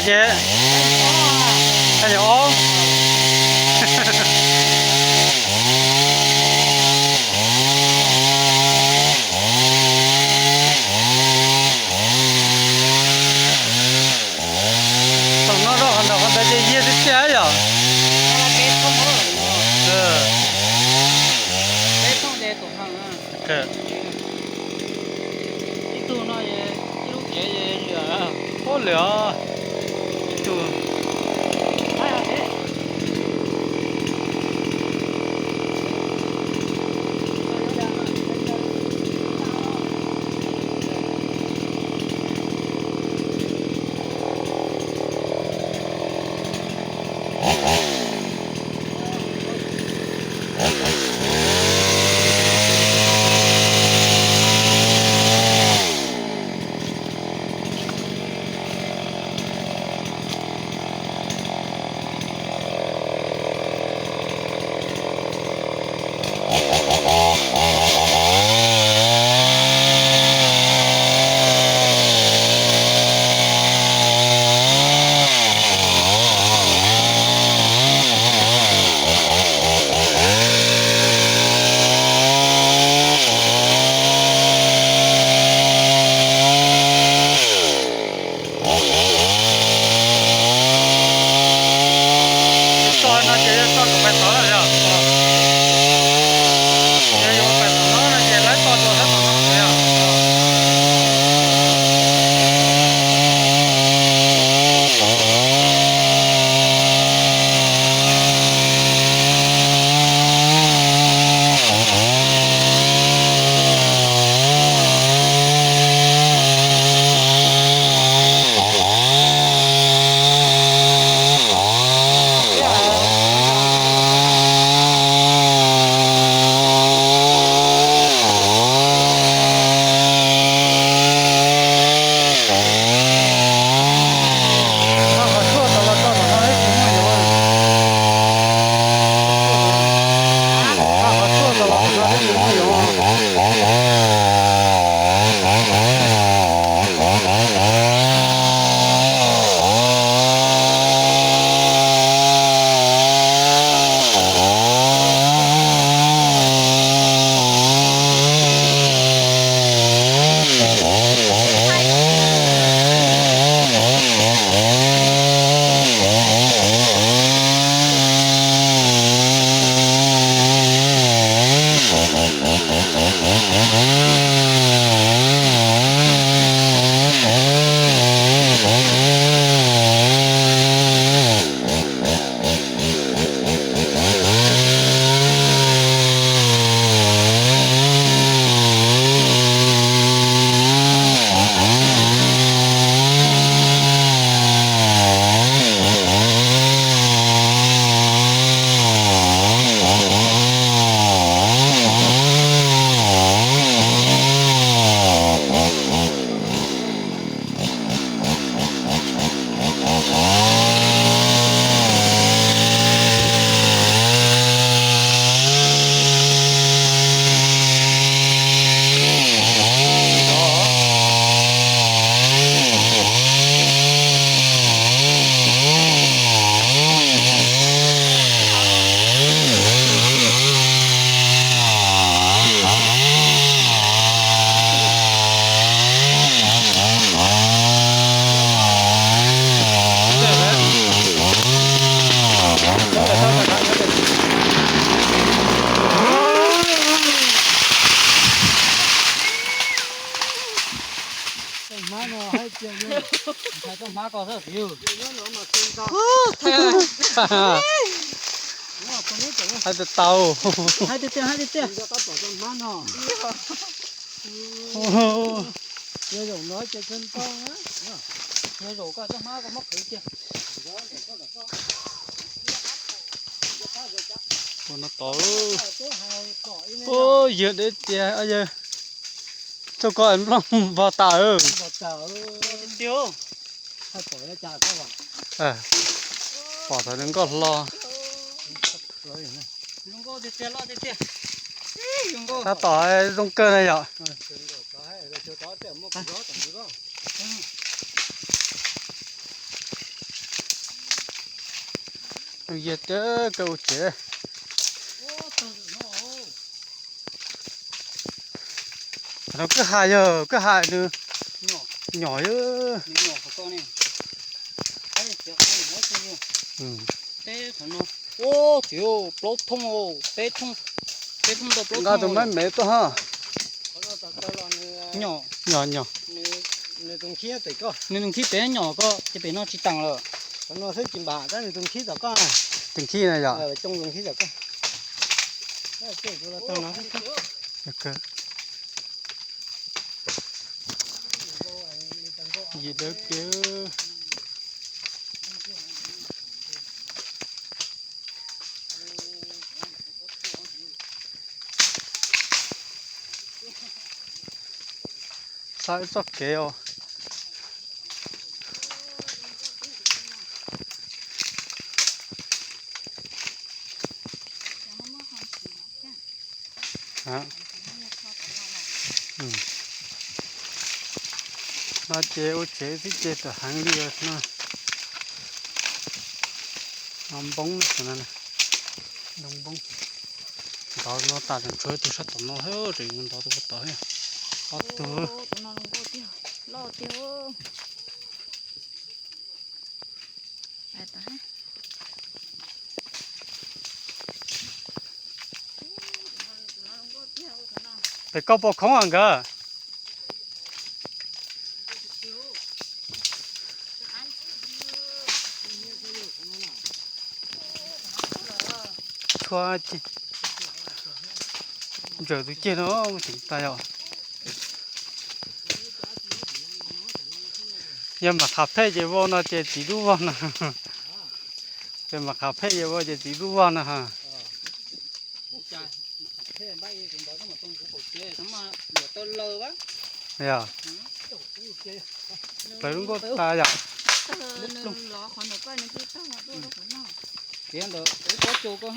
Ces, a yog ob. Tom no rau qhov ntawd, qhov ntawd ces yig tiag tiag yom. Ib tug no, ib lub kev, ub, lwm os, ib tug. Tso no ces yog tso kom pais tod lawm yog. Yog yuav pais tom no no ces lawv tso dua sab tom no yog. Hmab no hais tias yog ntxhais toj hmab ko xwb yus. Hais tias tau. Hais tias tiag, hais tias tiag. Yog zaum no ces kawg ntau na. Yog zaum koj toj hmab koj muab qhwv kiag. Ua no tod. Ua yawg deb tiag, yawg tsaug koj nplooj npog tas. Pom thaum nkauj hlo. Tab tom zoo kawg na yom. Yog tias koj ua tsev. Qhov no kwj ha yog kwj ha nws nyom. Ua tsev plaub thooj, peb thooj, peb thooj tau plaub thooj. Nqa tus me me tuaj ha. Nyom, nyom. Nws tus nkhib pem nyom ko ces pem no tsis taam lawm. Tus nkhib na yom. Yim dawb kiag. Xa ib txoj kev os. No ces ua tsev xwb ces tawm heev li os no. No npoob, ntoo npoob. Ntov no tas tseem tshuav tus sab tom no thiab, tseem ntov tus puag tod thiab. Ob tug. Pem koj pom khoob nkawd. Tshua, ntsaws tus ceg no ceev tas yom. Yog mam qham phej ces vau no ces txiv dub vog no. Ces mam qham phej ces vau ces txiv dub vog no ha. Yog. Plawv lub nkuaj tas yom. Tiav ntawd ua pob tsuas ko.